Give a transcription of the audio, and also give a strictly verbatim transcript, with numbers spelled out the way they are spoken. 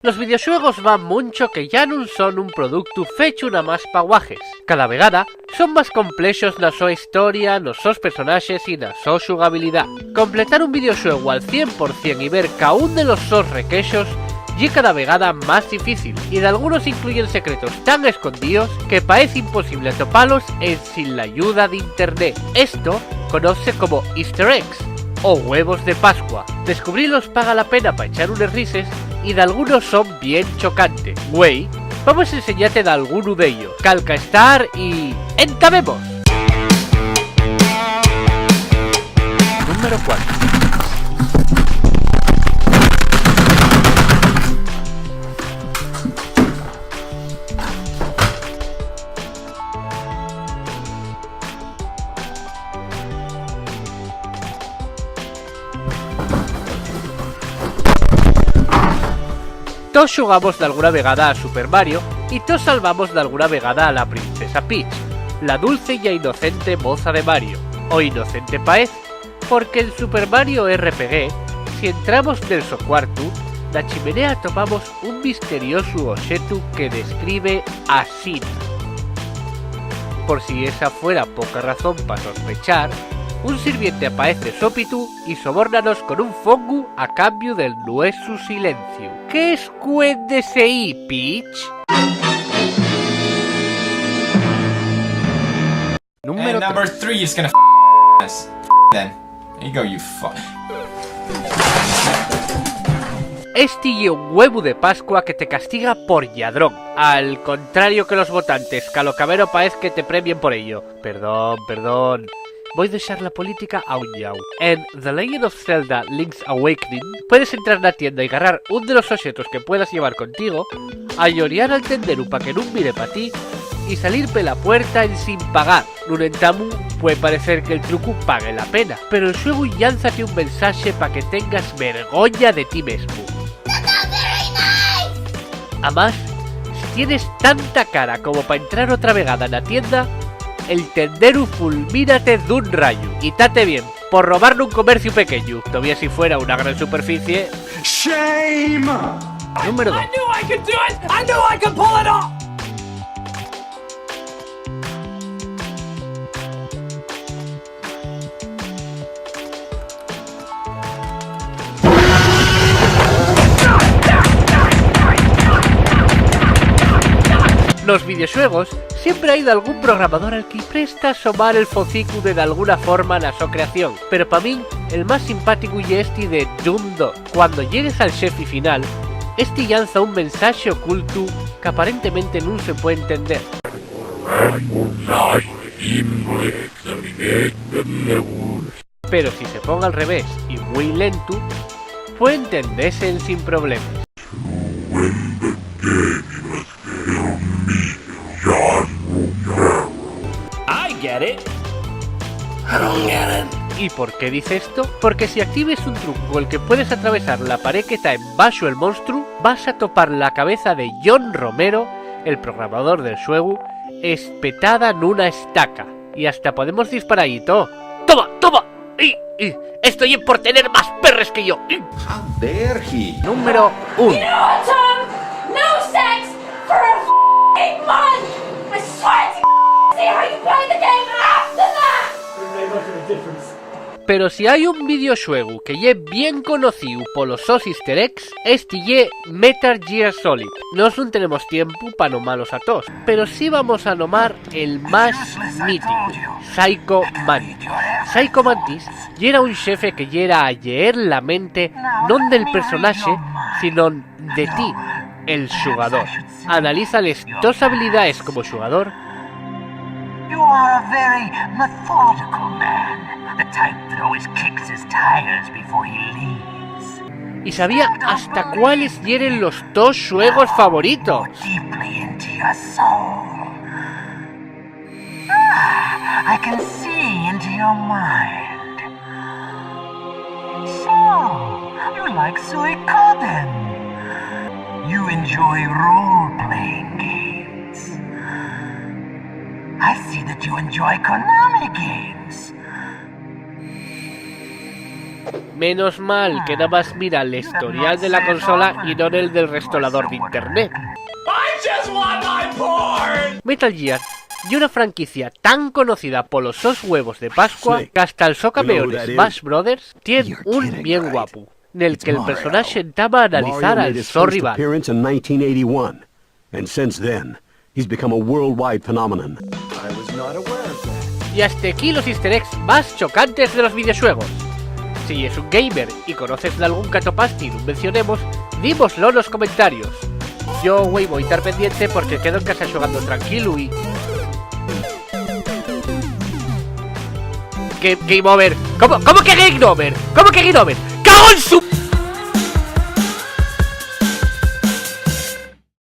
Los videoxuegos van muncho que yá nun son un productu fechu namás pa guajes. Cada vegada son más complexos na so historia, nos sos personaxes y na so xugabilidá. Completar un videoxuegu al cien por cien y ver caún de los sos requexos ye cada vegada más difícil, y dalgunos incluyen secretos tan escondíos que paez imposible atopalos ensin l'ayuda d'internet. Esto conozse como easter eggs o huevos de Pascua. Descubrilos paga la pena pa echar unes rises, y dalgunos son bien chocantes. Güei, vamos enseñate dalgunu d'ellos. Calca estar y ¡entamemos! Número cuatro. Toos xugamos dalguna vegada a Super Mario y toos salvamos dalguna vegada a la Princesa Peach, la dulce y inocente moza de Mario, o inocente paez, porque en Super Mario R P G, si entramos nel so cuartu, na chimenea atopamos un misteriosu oxetu que describe asina. Por si esa fuera poca razón pa sospechar, un sirviente apaez de sópitu y sobórnanos con un fongu a cambiu del nuesu silenciu. ¿Qué escuendes ehí, Peach? Número And number three is gonna f- us. Then. There you go, you fuck. Esti ye un huevu de Pascua que te castiga por lladrón. Al contrario que los votantes, qu'alo cabero paez que te premien por ello. Perdón, perdón. Voi dexar la política a un llau. En The Legend of Zelda Link's Awakening, puedes entrar na tienda y garrar un de los oxetos que puedas llevar contigo, añoriar al tenderu pa que nun mire pa ti y salir pela puerta ensin pagar. Nun entamu, puede parecer que'l trucu pague la pena, pero el xuegu llánzate un mensaxe pa que tengas vergoña de ti mesmu. Amás, si tienes tanta cara como pa entrar otra vegada na tienda, el tenderu fulmínate d'un rayu. Y tate bien, por robar nun comerciu pequeñu, tovía si fuera una gran superficie. Shame! Número dos. I knew I could do it! I knew I could pull it off! Nos videoxuegos siempre hai dalgún programador al que-y presta asomar el focicu de dalguna forma na so creación, pero pa min el más simpáticu ye esti de Doom dos. Cuando llegues al xefi final, esti llanza un mensaxe ocultu qu'aparentemente nun se pue entender. Pero si se pon al revés y mui lentu, pue entendese ensin problemes. I get it. I don't get it. ¿Y por qué dice esto? Porque si actives un truco col que puedes atravesar la paré que ta embaxo el monstru, vas atopar la cabeza de John Romero, el programador del xuegu, espetada nuna estaca. Y hasta podemos disparar y too. ¡Toma, toma! ¡Y, y! Esto ye por tener más perres que yo. ¡Y! How dare he? Número uno. You know what, Tom? No sex for a f-ing month! I swear to see how you play the game after that! Pero si hai un videoxuegu que ye bien conocíu polos sos easter eggs, esti ye Metal Gear Solid. Nós nun tenemos tiempu pa nomalos a toos, pero sí vamos a nomar el más mítico, Psycho Mantis. Psycho Mantis yera un xefe que yera a lleer la mente non del personaxe, sinón de ti, el xugador. Analiza les tos habilidaes como xugador. You are a very methodical man, the type that always kicks his tires before he leaves. Y sabía hasta cuáles yeren los tos xuegos favoritos. Deeply into your soul. Ah, I can see into your mind. So, you like Suikoden. You enjoy role-playing games. I see that you enjoy Konami games. Menos mal que namás mira l'historial de la consola y non el del restolador d'internet. I just want my porn! Metal Gear ye una franquicia tan conocida polos sos huevos de Pascua que hasta el so cameo de Smash Brothers tien un bien guapu, nel que el personaxe entama a analizar al so rival. And since then, he's become a worldwide phenomenon. I was not aware of that. Y hasta aquí los easter eggs más chocantes de los videoxuegos. Si yes un gamer y conoces d'algún catopasti nun mencionemos, dímoslo nos comentarios. Yo güei voi tar pendiente porque quedo en casa xugando tranquilu y... Game, game over. ¿Cómo, cómo que game over? ¿Cómo que game over? ¡Cago en su